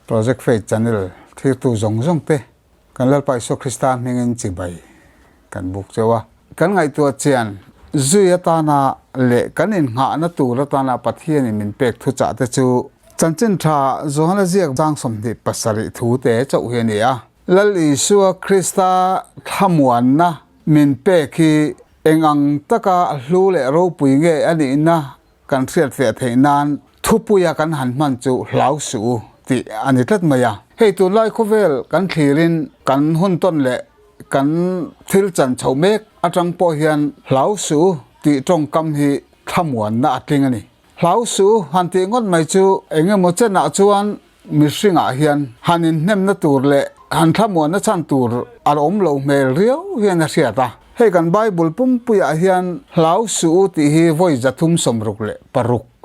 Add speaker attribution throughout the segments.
Speaker 1: Project Faith Channel thirtu zawng zawng te kan Lalpa Isua Krista hmingin chibai kan buk cheu a. Kan ngaihtuah chian zui atana leh kan innghahna tur atana Pathianin min pek thuchah te chu Chanchin Tha Johana ziak chang 27 thu te chauh hi a ni a. Lal Isua Krista thlamuanna min pek hi eng ang taka hlu leh ropui nge a nihna kan hriat fiah theih nan thupuia kan han hman chu hlau suh u tih a ni tlat mai a. Hei tunlai khawvel kan thlirin kan hun tawn leh kan thil chan chho mek atang pawh hian hlau suh u tih tawngkam hi thlamuanna a tling a ni. Hlau suh u han tih ngawt mai chu eng emaw chenah chuan mihringah hian han inhnemna tur leh han thlamuanna chhan tur a awm lo hmel riau hian a hriat a. Hei kan Bible pumpuiah hian hlau suh u tih hi vawi 366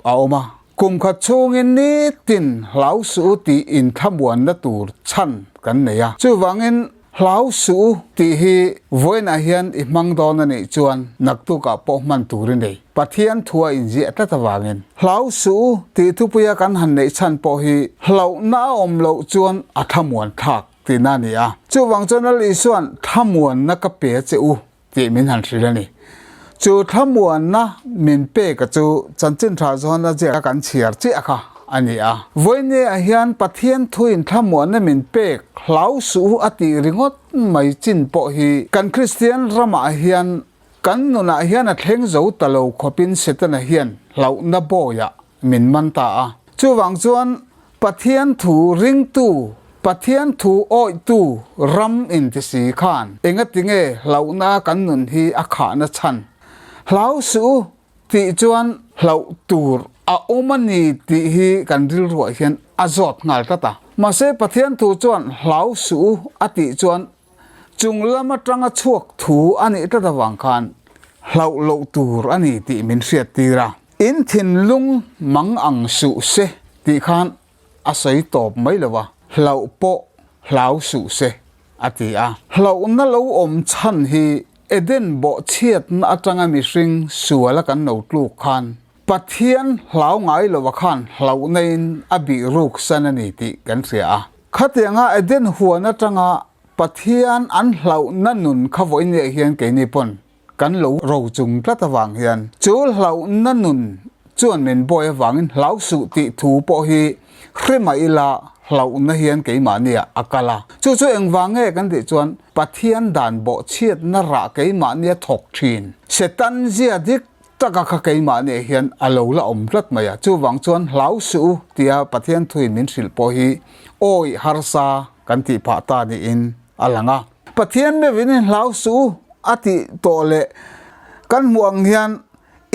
Speaker 1: a awm a. Kum khat chhungin nitin hlau suh u tih inthlamuanna tur chhan kan nei a. Chuvangin Hlau suh u tih hi vawiinah hian i hmang dawn a nih chuan naktukah pawh hman tur i nei. Pathian thua inziah tlat avangin. Hlau suh u tih thupuia kan han neih chhan pawh hi hlauhna a awm loh chuan a thlamuan thlak tihna a ni a. Chuvang chuan Lal Isua'n thlamuanna ka pe che u tih min han hrilh a ni. Chu thlamuanna min peka chu chanchin tha zawn a ziak a kan chhiar chiah kha a ni a. Vawinia hian Pathian thuin thlamuanna min pek hlau suh u a tih ringawt mai chin pawh hi kan Kristian ramah hian kan nunah hian a thleng zo ta lo khawpin Setana hian hlauhna bawiah min man ta a. Chuvang chuan Pathian thu ringtu, Pathian thu awihtu ram inti si khan engatinge hlauhna kan nun hi a khahna chhan? Hlau suh u tih chuan hlauh tur a awm a ni tih hi kan rilruah hian a zawt nghal tlat a. Mahse Pathian thu chuan hlau suh u a tih chuan chung lam atanga chhuak thu a nih tlat avang khan hlauh loh tur a ni tih min hriat tir a. In thinlung mang ang suh se tih khan a sawi tawp mai lo a, hlauh pawh hlau suh se a ti a. Hlauhna lo awm chhan hi Eden bawhchhiatna atanga mihring suala kan lo tluk khan Pathian hlau ngai lova khan hlauhna-in a bih ruk san a ni tih kan hria a. Khatianga Eden huan atanga Pathian an hlauhna nun kha vawinia hian keini pawn kan lo ro chung tlat avang hian chu hlauhna nun chuan min bawi avangin hlau suh tih thu pawh hi hre mah ila hlauhna hian keimahnia a kal a. Chu chu engvang nge kan tih chuan Pathian dan bawhchhiatna rah keimahnia thawk thin Setan zia dik taka kha keimahni hian a lo la awm tlat mai a, chuvang chuan hlau suh u tia Pathian thuin min hrilh pawh hi awi harsa kan tih phah ta niin a lang a. Pathian meuhin in hlau suh u a tih tawh leh kan hmuh ang hian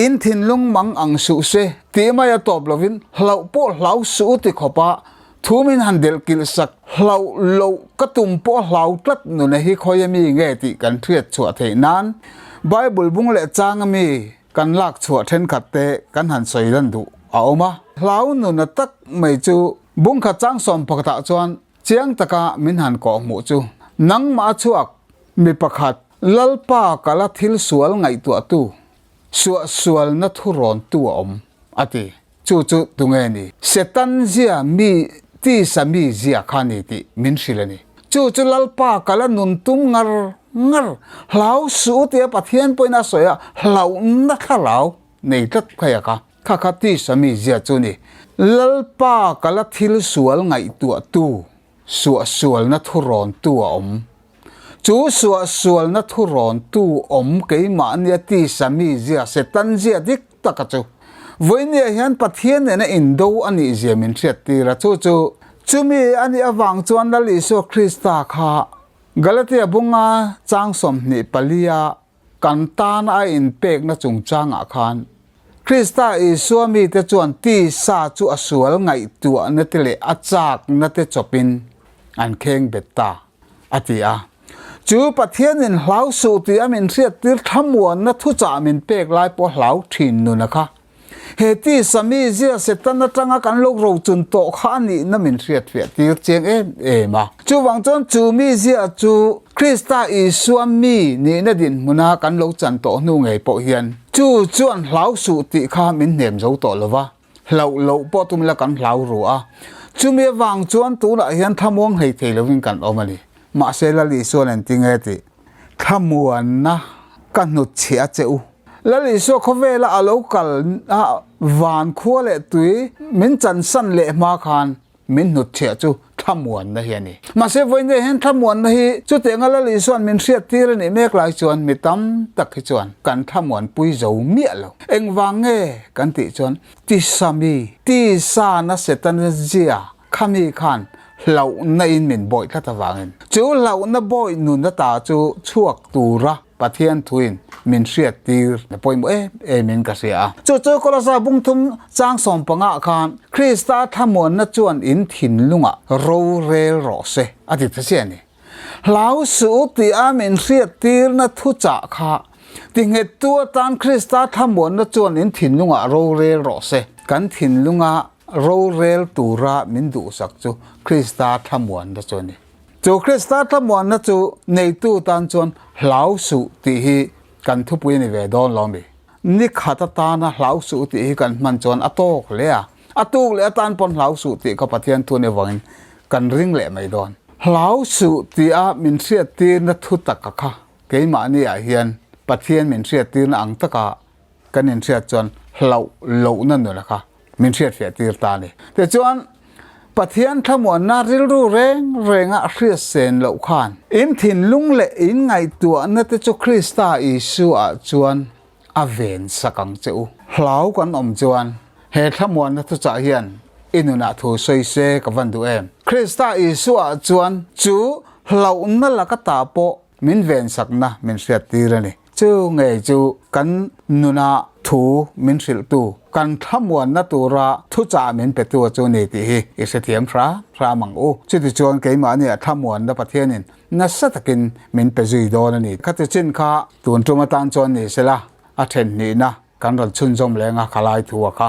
Speaker 1: in thinlung mang ang suh se tih mai a tawp lovin hlauh pawh hlau suh u ti khawpa thu min han delh kilh sak hlauh loh ka tum pawh hlau tlat nuna hi khawi ami nge tih kan hriat chhuah theih nan Bible bung leh chang ami kan lak chhuah thenkhat te kan han sawi lan duh a awm a. Hlau nuna tak mai chu bung khat chang sawm pakhatah chuan chiang taka min han kawh hmuh chu nangmah chhuak mi pakhat Lalpa kala thil sual ngaihtuahtu suahsualna thurawntu a awm a ti. Chu chu tunge ni? Setan zia mi tisa mi zia kha ni tih min hrilh a ni. Chu chu Lalpa kala nun tum ngar ngar, hlau suh u tia Pathian pawhin a sawi a, hlauhna thlarau nei tlat kha ia kha, kha kha tisa mi zia chu ni. Lalpa kala thil sual ngaihtuahtu, suahsualna thurawntu a awm. Chu suahsualna thurawntu awm keimahnia tisa mi zia, Setan zia dik taka chu vawinia hian Pathian nena indo a nih zia min hriat tir a, chu chu chumi a nih avang chuan Lal Isua Krista kha Galatia bunga chang 24 a kan tan a inpekna chungchangah khan Krista Isua mite chuan tisa chu a sual ngaihtuahna te leh a chakna te chawpin an kheng bet ta a ti a. Chu Pathianin hlau suh tih a min hriattir thlamuanna thuchah min pek lai pawh hlau thin nuna kha. He tisa mi zia Setan atanga kan lo rochun tawh kha a nihna min hriatfiah tir chiang em em a. Chuvang chuan chu mi zia chu Krista Isua mi nihna dinhmuna kan lo chan tawh hnu ngei pawh hian chu chuan hlau suh tih kha min hnem zo tawh lo va, hlauh loh pawh tum ila kan hlau ru a. Chumi avang chuan tunah hian thlamuang hlei thei lovin kan awm a ni. Mahse Lal Isua'n engti nge tih thlamuanna ka hnutchhiah a che u. Lal Isua khawvela a lo kal a, van khua leh tui min chansan leh hma khan min hnutchhiah chu thlamuanna hi a ni. Mahse vawiin hian thlamuanna hi chutianga Lal Isua'n min hriattir a nih mek lai chuan mi tam tak hi chuan kan thlamuanpui zo miah lo. Engvang nge kan tih chuan tisa mi, tisa na Setana zia khami khan hlauhna in min bawih tlat avangin chu hlauhna bawih nun ata chu chhuak tura Pathian thuin min hriattir a pawimawh em em in ka hria a. Chu chu Kolosa bungthum chang sawmpangah khan Krista thlamuanna chuan in thinlungah rorel rawh se a ti ta chiah a ni. Hlau suh u tia min hriattirna thuchah kha tinghettu atan Krista thlamuanna chuan in thinlungah rorel rawh se. Kan thinlunga rorel tura min duhsak chu Krista thlamuanna chu a ni. Chu Krista thlamuanna chu neitu tan chuan hlau suh tih hi kan thupui a ni ve dawn lo mi. Ni khat atana hlau suh tih hi kan hman chuan a tawk hle a, a tuk leh atan pawn hlau suh tih kha Pathian thu ni vangin kan ring leh mai dawn. Hlau suh tia min hriattirna thu taka kha keimahni ah hian Pathian min hriattirna ang taka kan inhriat chuan hlauh lohna nuna kha min hriatfiah tir ta a ni. Tichuan, Pathian thlamuanna rilru reng renga hriat sen loh khan in thinlung leh in ngaihtuahna te chu Krista Isua chuan a ven sak ang che u. Hlau kan awm chuan he thlamuanna thuchah hian i nunah thu sawi se ka van duh em? Krista Isua chuan chu hlauhna laka ta pawh Min vensakna min hriattir a ni. Chu ngei chu kan nuna thu min hrilhtu, kan thlamuanna tura thuchah min petu chu ni tih hi i hrethiam hram hram ang u. Chutichuan keimahnia thlamuanna Pathianin nasa takin min pe zui dawn a ni. Khati chin kha tun tum atan chuan ni sela a then hnihna kan rawn chhunzawm leng a, khalai thu a kha.